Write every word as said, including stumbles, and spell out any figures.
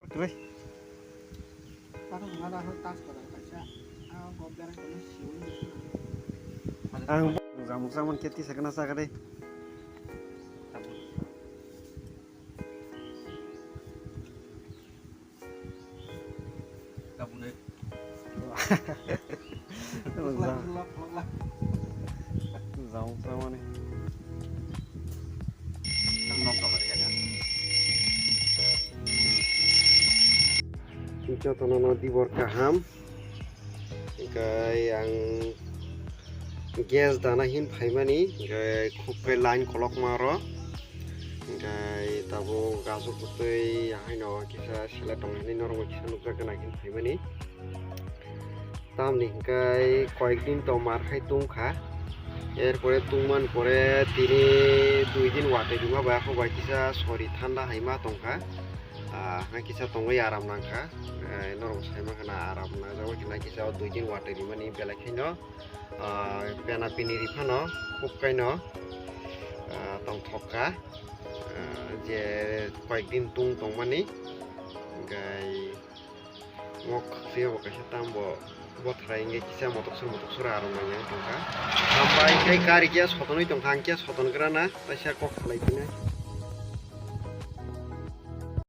Kwrwi. Ang bo jamuk jamuk khe tisa kana sakha de. Jamuk jamani. Jotono no dibor kaham. Hingke ang gas dana hin phaimani, hingke khub khe line kolokma ro. Hingke tabuk aswk bwtwi haino kisa sele tong hinwi norok bai kisa nukjak gana hin phaimani. Tamni hingke koyek din to mar khai tungkha. Erpore tungmani pore tini dui din watwi rima bai, aphuru bai kisa sori thanda hai ma tongkha. Ah, hai kisa tongwi aram nangkha. Eh, norok sai mankha na aram nangjago khe na kisa o dui din watwi rimani belai khaino, ah, pena pini riphano khub kaino, ah, tongthok kha. Ah, je koyek din tung tongmani, hingke mok khakchangya bo kaisa tambo bothrai hingke kisa motok sur motok sur aram nangya tongkha. Hambai khe gari khe sotonwi tongkha, ang khe soton gra na, kaisa kok khalai phina.